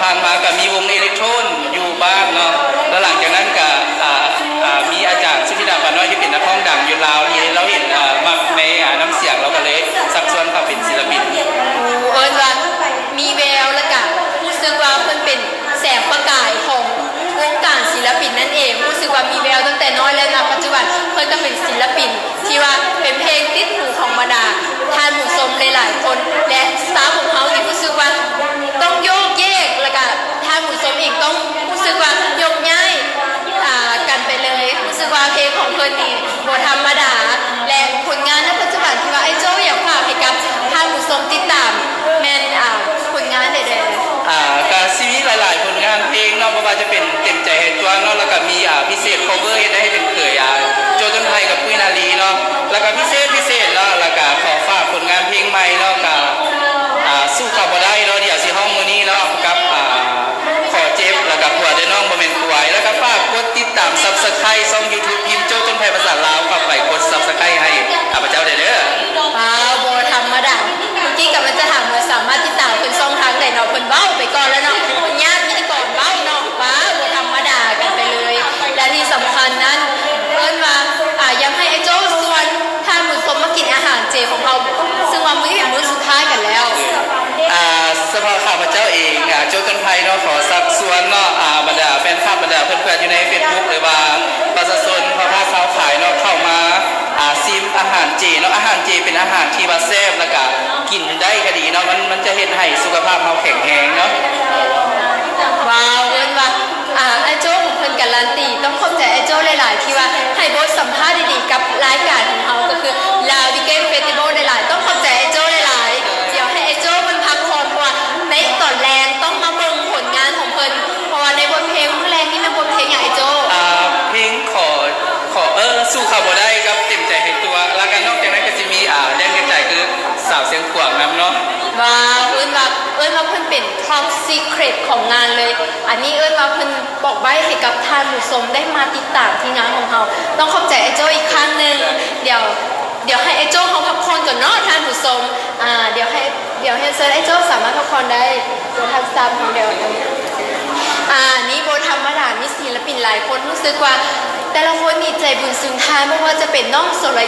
ຜ່ານມາກໍມີວົງເອເລັກໂທນຢູ່ບ້ານເນາະ ແລ້ວຫຼັງຈາກນັ້ນກໍ ອ່າ ອ່າ ມີອາຈານສຸທິດາ ປານ້ອຍ ທີ່ເປັນນັກຮ້ອງດັງຢູ່ລາວ ທີ່ລາວເຫັນ ອ່າ ມັກໃນ ອ່າ ນ້ຳສຽງ ລາວກໍເລີຍຊັກຊວນເຂົາເປັນສິນລະປິນ. ເອີ້ນວ່າມີແວວ ແລ້ວກະຮູ້ສຶກວ່າເພິ່ນເປັນແສງປະກາຍຂອງວົງການສິນລະປິນນັ້ນເອງ. ຮູ້ສຶກວ່າມີແວວຕັ້ງແຕ່ນ້ອຍ ແລະ ນະປັດຈຸບັນເພິ່ນກໍເປັນສິນລະປິນ ທີ່ວ່າເປັນເພງຕິດຫູຂອງບັນດາທ່ານຜູ້ຊົມຫຼາຍໆຄົນ ແລະ ສະຕາຟຂອງເຮົານີ້ຮູ້ສຶກວ່າຕ້ອງໂຍກເຍກ ແລ້ວກະທ່ານຜູ້ຊົມເອງຕ້ອງຮູ້ສຶກວ່າຍົກຍ້າຍ ອ່າ ກັນໄປເລີຍ. ຮູ້ສຶກວ່າເພງຂອງເພິ່ນນີ້ບໍ່ທຳມະດາ ແລະ ຜົນງານໃນປັດຈຸບັນທີ່ວ່າອ້າຍໂຈ້ຢາກຝາກໃຫ້ກັບທ່ານຜູ້ຊົມຕິດຕາມແມ່ນ ອ່າ ຜົນງານໃດແດ່? ອ່າ ກະຊິມີຫຼາຍໆຜົນງານເພງເນາະ ບໍ່ວ່າຈະເປັນເຕັມໃຈໃຫ້ຕົວເນາະ ແລ້ວກະມີ ອ່າ ພິເສດ ຄອບເວີ ເຮັດໃຫ້ເປັນເຂີຍ ອ່າ ໂຈ້ຕົ້ນໄພກັບປຸ້ຍນາລີເນາະ ແລ້ວກະພິເສດ ພິເສດເນາະ ແລ້ວກະຂໍຝາກຜົນງານເພງໃໝ່ເນາະ ກະ ອ່າ ສູ້ເຂົາບໍ່ໄດ້ເນາະ ດຽວຊິຮ້ອງມື້ນີ້ເນາະ ກັບ ອ່າ ຂໍເຈັບ ແລ້ວກະຜົວເດີນ້ອງບໍ່ແມ່ນຄວາຍ ແລ້ວກະຝາກກົດຕິດຕາມ Subscribe ຊ່ອງ YouTube ພິມໂຈ້ຕົ້ນໄພພາສາລາວ ເຂົ້າໄປກົດ Subscribe ໃຫ້ຂ້າພະເຈົ້າແດ່ເດີ. ວ້າວ ບໍ່ທຳມະດາ. ເມື່ອກີ້ກຳລັງຈະຖາມວ່າສາມາດຕິດຕາມເພິ່ນຊ່ອງທາງໃດເນາະ ເພິ່ນເວົ້າໄປກ່ອນແລ້ວເນາະ ເພິ່ນຍາດພິທີກອນເວົ້າເນາະ. ວ້າວ ບໍ່ທຳມະດາກັນໄປເລີຍ ແລະ ທີ່ສຳຄັນນັ້ນ ເອີ້ນວ່າ ອ່າ ຢາກໃຫ້ອ້າຍໂຈ້ຊວນທ່ານຜູ້ຊົມມາກິນອາຫານເຈຂອງເຮົາ ເຊິ່ງວ່າມື້ນີ້ເປັນມື້ສຸດທ້າຍກັນແລ້ວ. ອ່າ ສະເພາະຂ້າພະເຈົ້າເອງ ອ່າ ໂຈ້ຕົ້ນໄພເນາະ ຂໍຊັກຊວນເນາະ ອ່າ ບັນດາແຟນຄລັບ ບັນດາເພື່ອນໆຢູ່ໃນ Facebook ຫຼືວ່າປະຊາຊົນພໍ່ຄ້າຊາວຂາຍເນາະ ເຂົ້າມາ ອ່າ ຊິມອາຫານເຈເນາະ. ອາຫານເຈເປັນອາຫານທີ່ວ່າແຊບ ແລ້ວກະກິນໄດ້ກະດີເນາະ ມັນ ມັນຈະເຮັດໃຫ້ສຸຂະພາບເຮົາແຂງແຮງເນາະ. ວ້າວ ເອີ້ນວ່າ ອ່າ ອ້າຍໂຈ້ເພິ່ນກາລັນຕີ. ຕ້ອງຂອບໃຈອ້າຍໂຈ້ຫຼາຍໆ ທີ່ວ່າໃຫ້ບົດສຳພາດດີໆກັບລາຍການຂອງເຮົາ ກໍຄື Lao Weekend Festival ຫຼາຍໆ. ຕ້ອງຂອບໃຈອ້າຍໂຈ້ຫຼາຍໆ. ດຽວໃຫ້ອ້າຍໂຈ້ເພິ່ນພັກຜ່ອນ ເພາະວ່າໃນຕອນແລງຕ້ອງມາເບິ່ງຜົນງານຂອງເພິ່ນ ເພາະວ່າໃນບົດເພງມື້ແລງນີ້ແມ່ນບົດເພງຫຍັງອ້າຍໂຈ້? ອ່າ ເພງຂໍ ຂໍ ເອີ ສູ້ເຂົາບໍ່ໄດ້ ກັບເຕັມໃຈໃຫ້ຕົວ ແລ້ວກໍນອກຈາກນັ້ນກໍຊິມີ ອ່າ ແຮງໃຈຄືສາວຊຽງຂວາງນຳເນາະ. ວ້າວ ເອີ້ນວ່າ ເອີ້ນວ່າເພິ່ນເປັນ Top Secret ຂອງງານເລີຍ. ອັນນີ້ເອີ້ນວ່າເພິ່ນບອກໄວ້ໃຫ້ກັບທ່ານຜູ້ຊົມໄດ້ມາຕິດຕາມທີ່ງານຂອງເຮົາ. ຕ້ອງຂອບໃຈອ້າຍໂຈ້ອີກຄັ້ງໜຶ່ງ. ດຽວ ດຽວໃຫ້ອ້າຍໂຈ້ເຮົາພັກຜ່ອນກ່ອນເນາະທ່ານຜູ້ຊົມ. ອ່າ ດຽວໃຫ້ ດຽວຮຽນເຊີນອ້າຍໂຈ້ສາມາດພັກຜ່ອນໄດ້. ດຽວທ່ານຊາບເຮົາດຽວ ອ່າ ນີ້ບໍ່ທຳມະດາ ມີສິນລະປິນຫຼາຍຄົນ ຮູ້ສຶກວ່າແຕ່ລະຄົນນີ້ໃຈບຸນສຸນທານ ບໍ່ວ່າຈະເປັນນ້ອງໂສລະ